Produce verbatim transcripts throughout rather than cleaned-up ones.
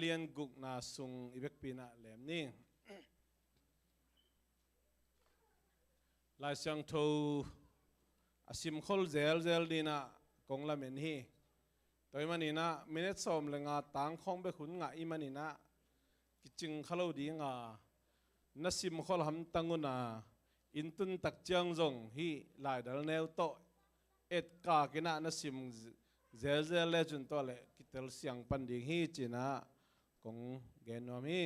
Lian gukna sung i vekpi in ah lem ni. Lai Siangtho a simkhol zelzel dingin ah kong lamen hi. Tua ahih manin ah minit sawm le nga tang khawng bek hun ngah ahih manin ah kicing kha lo ding a, na simkhol hamtang un a, inn tun tak ciang zong hih laidal neu tawh etkak in ah na sim zelzel lecin tua leh kitel siang pan ding hi ci-in ah kong gen nuam hi.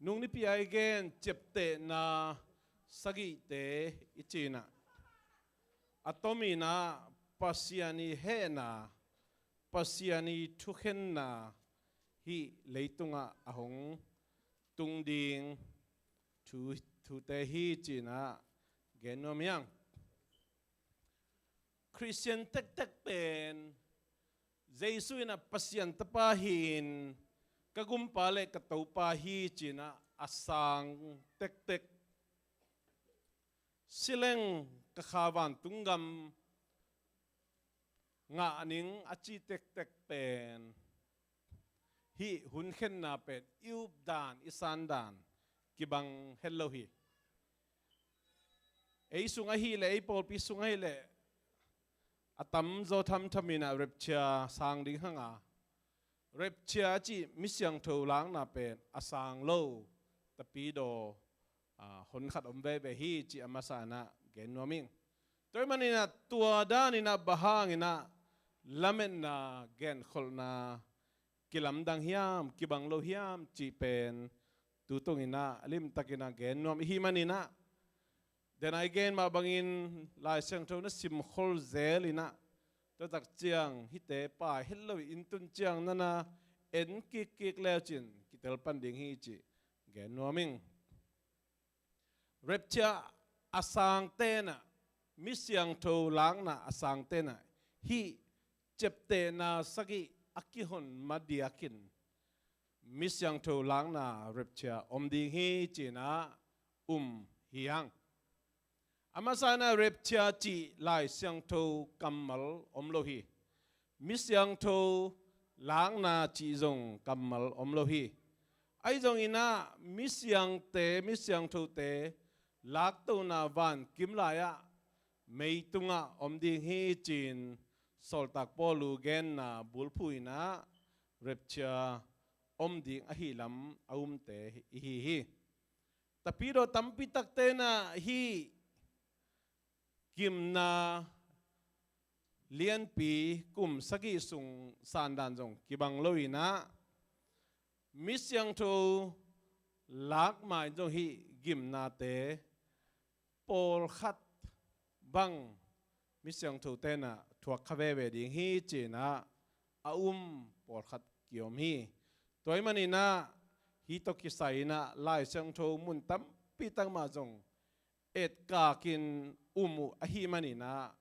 Nung nipi a i gen ciaptehna sagihte i cih in ah, a tomin ah Pasian i hehna, Pasian i thukhenna hih leitungah a hong tung ding thu, thute hi ci-in ah gen nuam hi hang. Khristian tektek pen Jesu in ah Pasian Tapa hi-in, ka Gumpa le ka Topa hi ci-in ah a sang tektek, si leng ka kha vantung gam ngah ning a ci tektek pen, hih hun khenna pen i up dan, i san dan kibang het lo hi. Ei sung ahih leh, ei pawlpi sung ahih leh, a tamzaw thamtham in ah rapture sang ding hang a, rapture a cih mi siangtho lakna pen a sang lo tapidaw, a, honkhat om veve hi cih a masa in ah gen nuam ing. Tua ahih manin ah tua dan in ah bang hangin ah lametna, genkholhna kilamdang hiam, kibang lo hiam cih pen tu tung in ah limtak in ah gen nuam i hih manin ah, den a i gen mah bangin Lai Siangtho na simkhol zel in ah, tua tak ciang hihte pai het lo in, inn tun ciang na na en kikkik lecin kitel pan ding hi cih gen nuam ing. Rapture a sangte in ah, mi siangtho lakna a sangte in ah, hih ciaptehna sagih a kihon ma diakin mi siangtho lakna rapture om ding hi ci-in ah um hi hang. A masa in ah rapture cih Lai Siangtho kammal om lo hi. Mi siangtho lakna cih zong kammal om lo hi. Ahi zongin ah mi siangte, mi siangthote laktona vankim lai-ah meitungah om ding hi ci-in Sawltak Paul' genna bulphuh in ah rapture om ding ahi lam a umte i hi hi. Tapidaw tampi takte in ah hih gimna lianpi kum sagih sung san dan zong kibang lo in ah, mi siangtho lak ma-in zong hih gimnate pawlkhat bang mi siangthote in ah thuak kha veve ding hi ci-in ah a um pawlkhat ki-om hi. Tua ahih manin ah hih tawh kisai in ah Lai Siangtho mun tampi tak mah zong etkak in um uh ahih manin ah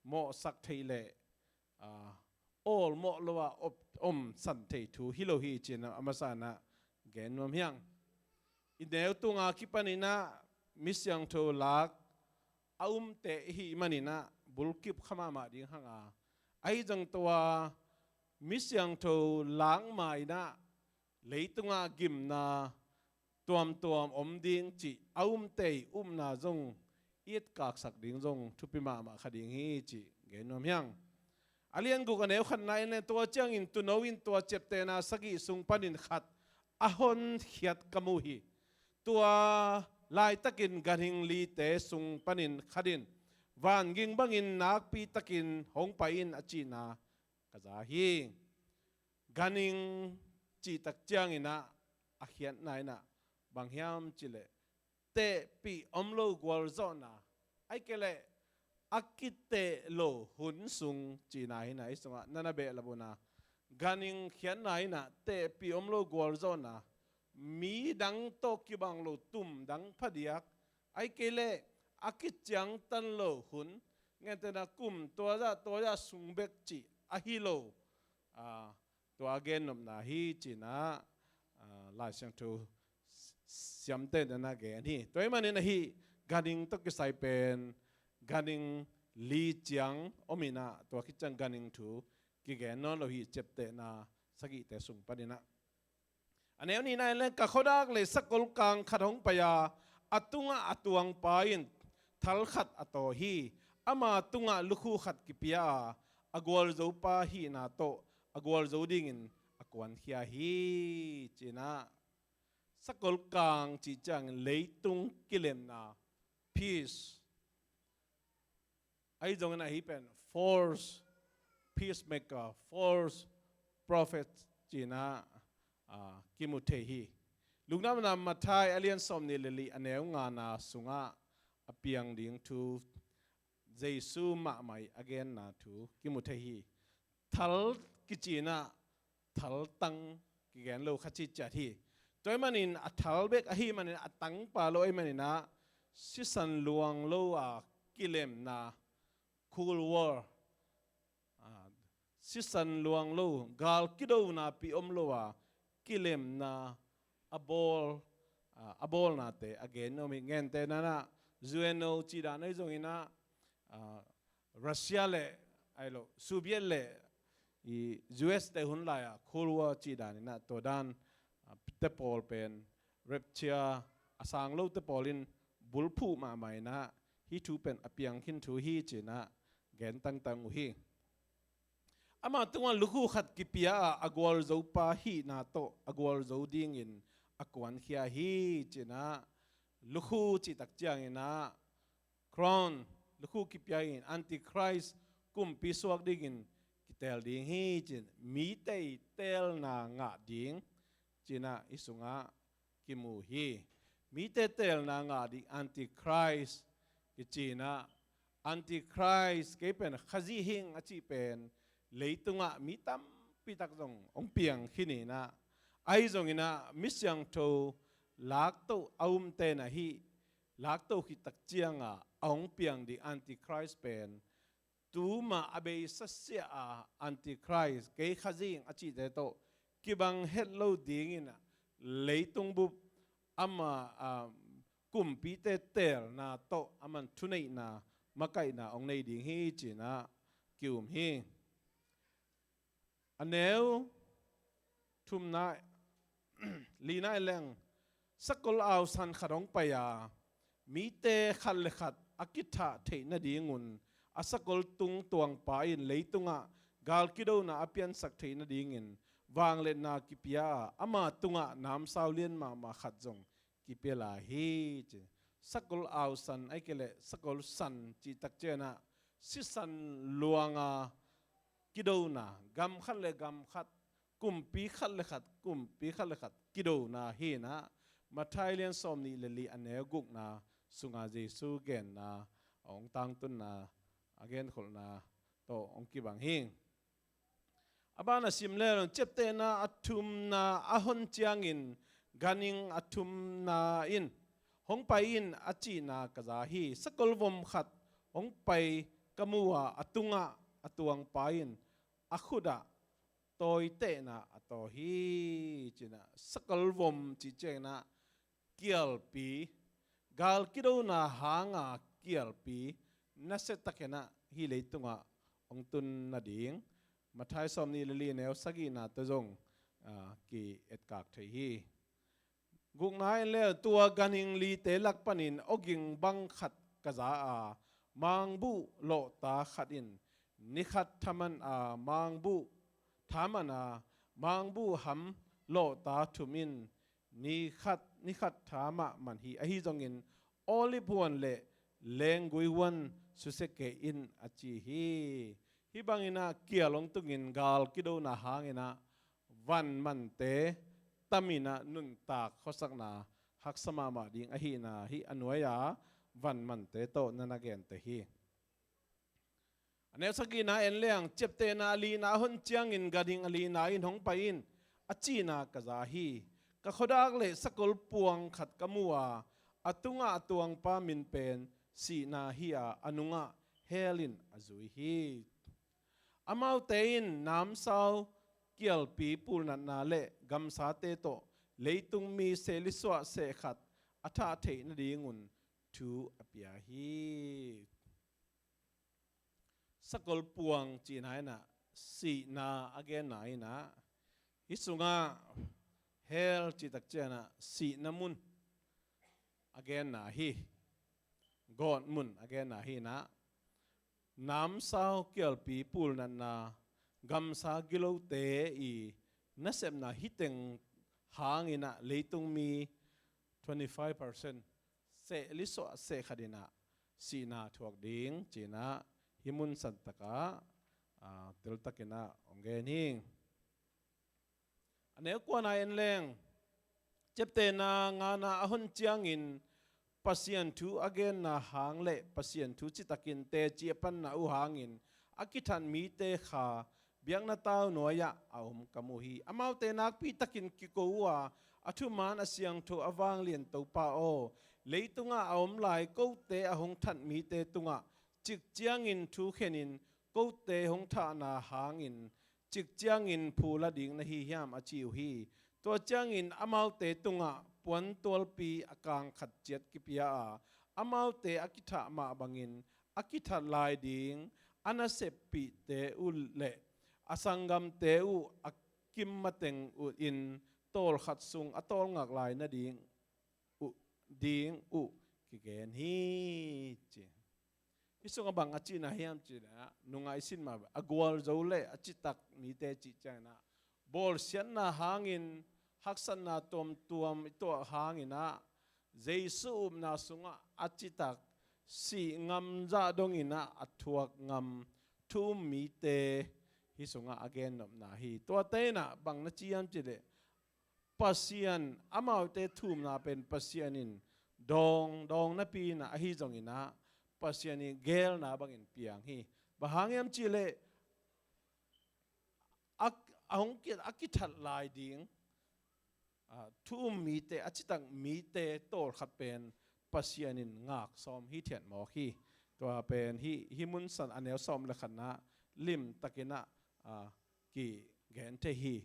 mawhsak theih leh, a, awlmawh lo-a om, om san thei thu hi lo hi ci-in ah a masa in ah gen nuam hi hang. I neu tung a kipan in ah mi siangtho lak a umte i hih manin ah bulkip kha mahmah ding hang a, ahi zong tua mi siangtho lak ma-in ah leitungah gimna tuamtuam om ding cih a umte' upna zong i etkaksak ding zong thupi mahmah kha ding hi cih gen nuam hi hang. A lian guk a neu khatna en leng, tua ciangin tuuno in tua ciaptehna sagih sung panin khat a honkhiat ka mu hi. Tua laitakin ganhing lite sung panin khat in, "Vanging bangin nakpi takin hong pai in," a cihna ka za hi. Ganhing cih tak ciangin ah a khiatna in ah bang hiam cih leh, tehpih om lo gualzawhna, ahih kei leh a kiteh lo hun sung cihna hi in ah, hih sungah na na behlap un a, ganhing khiatna in ah tehpih om lo gualzawhna, midang tawh kibang lo tum dang phadiak, ahih kei leh a kiciangtan lo hun, gentehna kum tua zah tua zah sung bek cih ahi lo, a, tua a gennopna hi ci-in ah, a, Lai Siangtho siamte in ah gen hi. Tua ahih manin ah hih ganhing tawh kisai pen, ganhing li ciang om in ah, tua khit ciang ganhing thu kigen nawn lo hi, ciaptehna sagihte sung panin ah. A neu nihna in leng, ka khuadak le sakol kang khat hong pai a, a tungah a tuangpa in thal khat a taw hi. Ama tungah lukhu khat kipia a, a gualzopa hihna tawh a gualzo dingin a kuankhia hi, ci-in ah. Sakol kang cih ciangin leitung kilemna, peace. Ahi zongin ahi pen false peacemaker, false prophet ci-in ah, ah, kimu thei hi. Lungdamna Matthai a lian sawmnih le li, a neu ngana sungah a piang ding thu, Jesu mahmah ih a genna thu kimu thei hi. Thal kici-in ah, thaltang kigen lo kha ciciat hi. Tua ahih manin a thal bek ahih manin, a tangpa lo ahih manin ah, sisan luang lo a kilemna, Cold War, ah, sisan luang lo, gal kidona pi om lo a kilemna a bawl, ah, a bawlnate a gen om hi. Gentehna-in ah, U N O cih dan ahi zongin ah, ah, Russia le, ahi lo, Soviet le i U S te hun lai-ah Cold War cih danin ah, tua dan, ah, te pawl pen rapture, a sang lote pawl in bulphuh mahmah in ah, hih thu pen a piang khin thu hi, ci-in ah gen tangtang uh hi. Ama tungah lukhu khat kipia a, a gualzopa hihna tawh a gualzo dingin a kuankhia hi, ci-in ah. Lukhu cih tak ciangin ah, crown, lukhu kipia in, Antichrist kumpi suak dingin kiteel ding hi, ci-in, mite' teelna ngah ding, ci-in ah, hih sungah kimu hi. Mite' teelna ngah ding Antichrist kici-in ah, Antichrist, kei pen Khazih hi ing, a cih pen leitungah mi tampi tak zong hong piang khin in ah, ahi zongin ah, mi siangtho laktoh a umte in ah, hih laktoh khit tak ciangah a hong piang ding Antichrist pen, tuma a beisa siah a Antichrist, kei Khazih hi ing, a cihte tawh kibang het lo dingin ah, leitung bup ama, ah, kumpite' teelna tawh aman thuneihna, makaihna hong nei ding hi, ci-in ah ki-um hi. A neu thumna, lina in leng, sakol ausan khat hong pai a, mite khat le khat a kithah theih nadingun, a sakol tung tuangpa in leitungah gal kidona a piansak theih nadingin vangliatna kipia a, ama tungah namsau lian mahmah khat zong kipia lai hi, ci. Sakol ausan, ahih kei leh sakol san cih tak ciangin ah, sisan luang a kidona, gam khat le gam khat, kumpi khat le khat, kumpi khat le khat kidona hi in ah, Matthai lian sawmnih le li, a neu gukna sunga Jesu genna, a hong tangtunna, a genkholhna tawh hong kibang hi. A ban a sim leng, ciaptehna a thumna a hon ciangin ganhing a thumna in, hong pai in, a cihna ka za hi. Sakol vom khat hong pai ka mu a, a tungah a tuangpa in a khut ah tawitehna a taw hi, ci-in ah. Sakol vom cih ciangin ah, kialpi, gal kidona hanga kialpi nasia takin ah hih leitungah hong tun nading, Matthai sawmnih le li, neu sagihna tawh zong, ah, ki-etkak thei hi. Gukna in leng, tua ganhing lite lak panin awging bang khat ka za a, mangbuh lawhta khat in ni khat thaman a, mangbuh thaman a, mangbuh ham lawhta thum in ni khat, ni khat tha mahmah hi. Ahi zongin olive huan le lenggui huan susia kei in, a ci hi. Hih bangin ah kial hong tungin gal kidona hangin ah van mante tamin ah nuntak khuasakna haksa mahmah ding ahihna hih a nuai-a van mante tawh na na gente hi. A neu sagihna en leng, ciaptehna a lina a hon ciangin ganhing a lina in, hong pai in, a cihna ka za hi. Ka khuadak le sakol puang khat ka mu a, a tungah a tuangpa min pen sihna hi a, a nungah hell in a zui hi. Amaute in namsau kialpi pulnatna le gamsate tawh leitung mi sehlisuah seh khat a thah theih nadingun thu a pia hi. sakol puang cihna inah sihna a genna inah, hih sungah hell cih tak ciangah sihna mun a genna hi, gawtmun a genna hi inah, namsau kialpi pulnatna, gamsa gilote i nasepna hih teng hang inah leitung mi twenty five percent seh li suah seh khat inah sihna thuak ding ci inah hih mun santakah, ah, teltak inah hong gen hi. A neu kuana en leng, ciaptehna ngana a hon ciangin Pasian thu a genna hang le Pasian thu citakin teci a panna uh hangin a kithat mite kha biakna tau nuai-ah a om ka mu hi. Amaute nakpi takin kiko uh a, a thuman a siangtho a vanglian Topa aw, leitungah a om lai kote a hong that mite tungah cik ciangin thu khenin kote hong thahna hangin cik ciangin phu la ding na hi hiam, a ci uh hi. Tua ciangin amaute tungah puantualpi a kang khat ciat kipia a, amaute a kithah mah bangin a kithat lai ding a naseppihte uh le a sanggamte uh a kim mateng uh in tawlkhat sung a tawlngak lai nading uh, ding uh kigen hi, ci. Hih sungah bang a cihna hiam cih leh, nungah i sin mah a gualzo le a citak mite cih ciangin ah, bawlsiatna hangin haksatna tuamtuam i tuah hangin ah, Jesu upna sungah a citak sih ngam zah dongin ah a thuak ngam thu um mite hih sungah a gennopna hi. Tuate in ah bang na ci hiam cih leh, Pasian, amaute thumna pen Pasian in dawng, dawng napi in ah, ahi zongin ah Pasian in geelna bangin piang hi. Bang hang hiam cih leh, a, a hong ki, a kithat lai ding, a, thu um mite, a citak mite tawlkhat pen Pasian in ngak sawm hithiat mawk hi. Tua pen hih, hih mun san a neu sawm le khatna limtakin ah, a, kigen thei hi.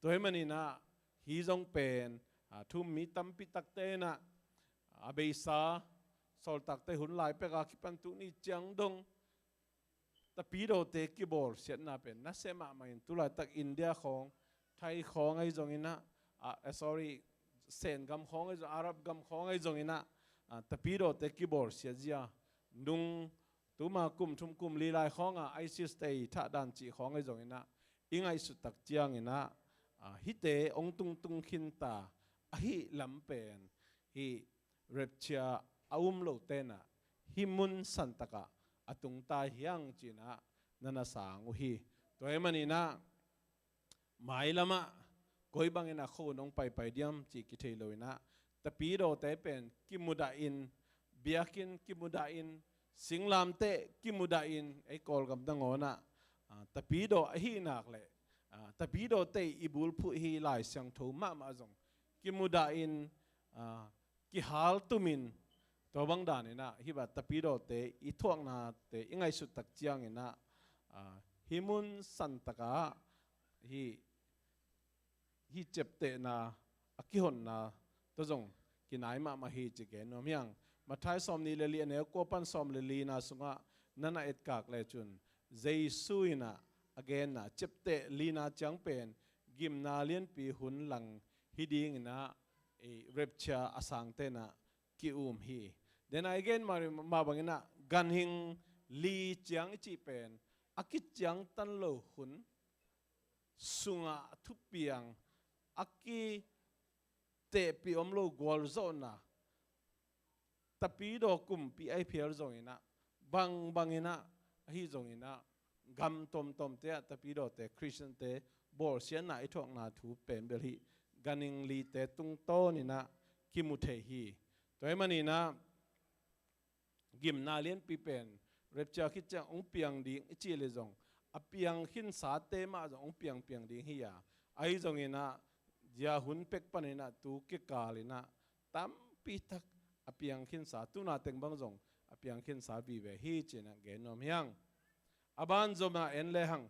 Tua hih manin ah hih zong pen, a, thu um mi tampi takte in ah, a, beisa sawltakte hun lai pek a kipan tu ni ciang dong tapidawte kibawlsiatna pen nasia mahmah in, tulaitak India khawng, Thai khawng ahi zongin ah, a, a, sorry, Sen gam khawng ahi zong, Arab gam khawng ahi zongin ah, a, tapidawte kibawlsiat zia, nung tuma kum thum kum li lai khawngah ISIS te i thahdan cih khawng ahi zongin ah, i ngaihsut tak ciangin ah, a, hihte hong tungtung khinta, ahi lam pen hih rapture a um lote in ah hih mun santakah a tungta hiang ci in ah na na sang uh hi. Tua hih manin ah mailamah koi bangin ah khua nong paipai diam cih kithei lo in ah, tapidawte pen kimudah in, biakinn kimudah in, singlamteh kimudah in, ei Kawlgam nangawn ah, a, tapidaw ahi nak leh, a, tapidawte i bulphuh hi Lai Siangtho mahmah zong kimudah in, a, kihaltumin, tua bang danin ah hih bang tapidawte i thuaknate i ngaihsut tak ciangin ah, a, hih mun santakah hih, hih ciaptehna a kihonna tawh zong kinai mahmah hi ci gen nuam hiang. Matthai sawmnih le li a neu kua pan sawm le lina sungah na na etkak lecun, Jesu in ah a genna ciapteh lina ciang pen gimna lianpi hun lang hi dingin ah, i, rapture a sangte in ah ki-um hi. Then a i gen mah, mah bangin ah ganhing li ciang i cih pen a kiciangtan lo hun sungah a thupiang, a kitehpih om lo gualzawhna, tapidaw kumpi ahi phial zongin ah, bangbangin ah, ahi zongin ah, gam tuamtuamte ah tapidawte, Khristiante bawlsiatna i thuakna thu pen bel hih ganhing lite tungtawnin ah kimu thei hi. Tua hih manin ah gimna lianpi pen rapture khit ciang hong piang ding i cih leh zong, a piang khinsate mah zong hong piangpiang ding hi a, ahi zongin ah zia hun pek panin ah tu kikal in ah tampi tak a piang khinsa, tuna teng bang zong a piang khinsa vive hi ci in ah gen nuam hiang. A ban zom ah en lehang,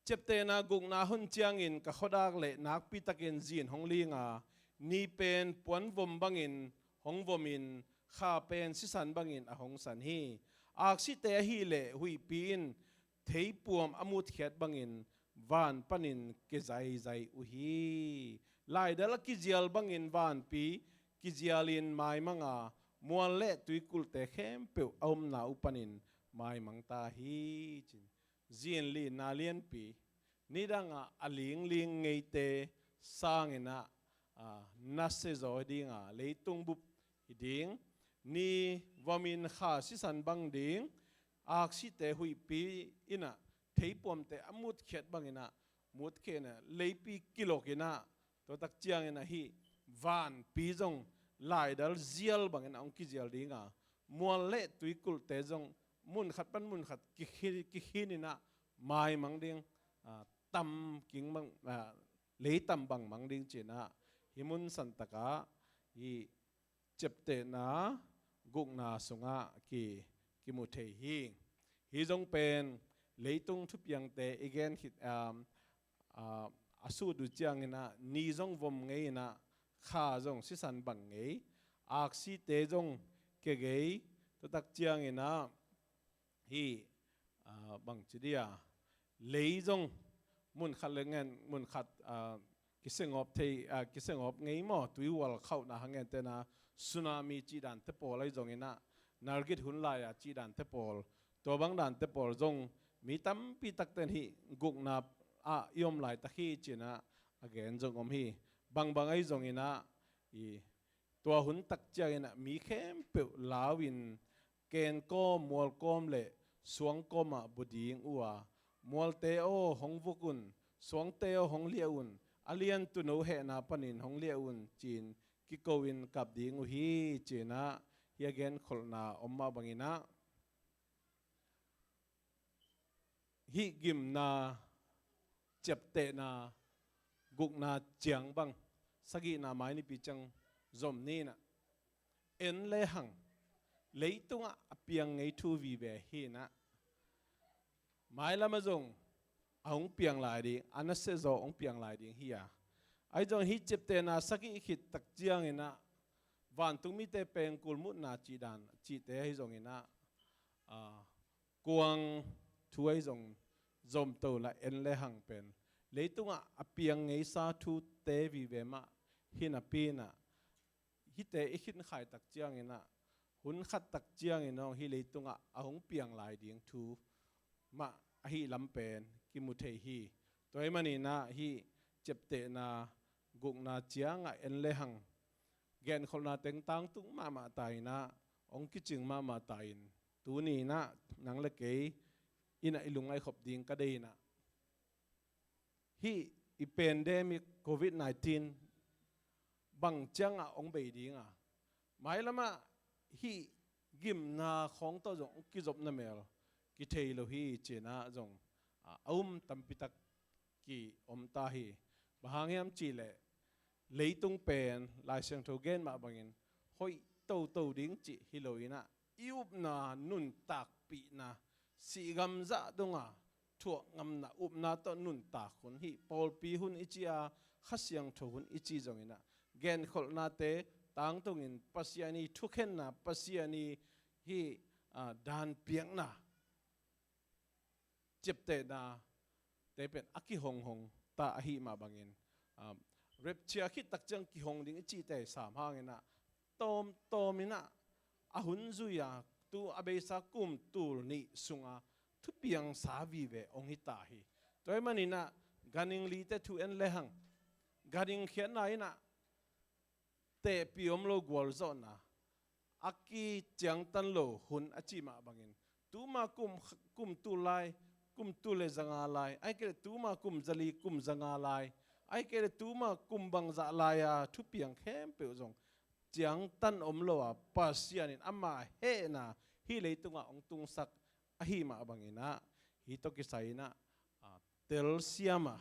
ciaptehna gukna hun ciangin ka khuadak leh nakpi takin zin hong ling a, Ni pen puanvom bangin hong vomin, kha pen sisan bangin a hong san hi. Aksite ahih leh huihpi in theipuam a mutkhiat bangin van panin kizaizai uh hi. Laidal a kizial bangin vanpi kizialin maimang a, mual le tuikulhte khempeuh a omna uh panin maimang ta hi, ci-in. Zinlinna lianpi, nidangah a lingling ngeite sangin ah, a, nasia zaw hi ding a, leitung bup hi ding. Ni vomin kha sisan bang ding, aksite huihpi in ah theipuamte a mutkhiat bangin ah, mutkhiat in ah, leipi kilok in ah, tua tak ciangin ah hih vanpi zong laidal zial bangin ah hong kizial ding a, mual le tuikulhte zong munkhat pan munkhat kikhin, kikhin in ah maimang ding, a, tam king mang, a, leitam bangmang ding ci-in ah, hih mun santak ah hih ciaptehna gukna sungah ki, kimu thei hi. Hih zong pen leitung thupiangte i gen khit, um, a, a sut uh ciangin ah, ni zong vom ngei in ah, kha zong sisan bang ngei, aksite zong kia ngei, tua tak ciangin ah, hih, a, bangci dia, lei zong munkhat le ngen, munkhat, a, kisiangawp thei, a, kisiangawp ngei maw, tuihual khauhna hang ngen tena, tsunami cih dante pawl ahi zongin ah, nalgit hun lai-a cih dante pawl, tua bang dante pawl zong mi tampi takten hih gukna ah i om laitak hi ci-in ah a gen zong om hi. Bangbang ahi zongin ah, i tua hun tak ciangin ah mi khempeuh lau-in, kenkawm, mualkawm le suangkawm ah bu ding uh a, mualte aw, hong vuk un, suangte aw, hong liah un, a lian tuuno hehna panin hong liah un, ci-in kiko-in kap ding uh hi, ci-in ah hih a genkholhna om mah bangin ah, hih gimna, ciaptehna, gukna ciang bang, sagihna mai nipi ciang zom ni in ah, en le hang, leitungah a piang ngei thu vive hi in ah, mailam ah zong a hong piang lai ding, a nasia zaw hong piang lai ding hi a. Ahi zong hih ciaptehna sagih khit tak ciangin ah, vantung mite pengkul mutna cih dan, cihte ahi zongin ah, a, kuang thu ahi zong zomto la en le hang pen, leitungah a piang ngeisa thute vive mah hi napi in ah, hihte i khinkhai tak ciangin ah, hun khat tak ciangin ah hih leitungah a hong piang lai ding thu mah ahih lam pen kimu thei hi. Tua ahih manin ah hih ciaptehna gukna ciangah en le hang, genkholhna teng tangtung mahmah ta in ah, hong kicing mahmah ta in, tuni in ah nang le kei in ah i lungngaih khop ding ka deih in ah, hih i pandemic covid nineteen bang ciangah hong bei ding a, mailam ah hih gimna khawng tawh zong kizopna mel kithei lo hi, ci-in ah zong, a, a um tampi tak ki-om ta hi. Bang hang hiam cih leh, leitung pen Lai Siangtho gen mah bangin hoih toto ding cih hi lo in ah, i upna nuntakpihna, sihgam zah dong a thuakngamna, upna tawh nuntak hun, hih pawlpi hun i ci a, Kha Siangtho hun i ci zongin ah, genkholhnate tangtungin Pasian i thukhenna, Pasian i hih, a, danpiakna, ciaptehnate pen a kihonghong ta ahih mah bangin, um, rapture khit tak ciang kihong ding i cihte sam hangin ah, tawmtawm in ah, a hun zui a, tu a beisa kum tul nih sunga thupiangsa vive hong hi ta hi. Tua ahih manin ah, ganhing lite thu en le hang, ganhing khiatna in ah, tehpih om lo gualzawhna, a kiciangtan lo hun a cih mah bangin, tuma kum, kum tul lai, kum tul le zanga lai, ahih kei leh tuma kum zali, kum zanga lai, ahih kei leh tuma kum bangzah lai-a thupiang khempeuh zong ciangtan om lo a, Pasian in ama hehna hih leitungah hong tungsak ahih mah bangin ah, hih tawh kisai in ah, a, telsiam a,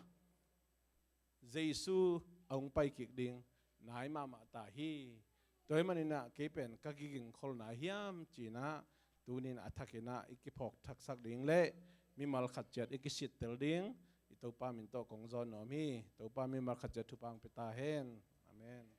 Jesu a hong pai kik ding nai mahmah ta hi. Tua ahih manin ah, kei pen ka kigingkhol nai hiam ci-in ah, tuni in a thakin ah i kiphawk thaksak ding le mimal khat ciat i kisittel ding, i Topa min tawh kong zawn nuam hi. Topa mimal khat ciat thupha hong pia ta hen. Amen.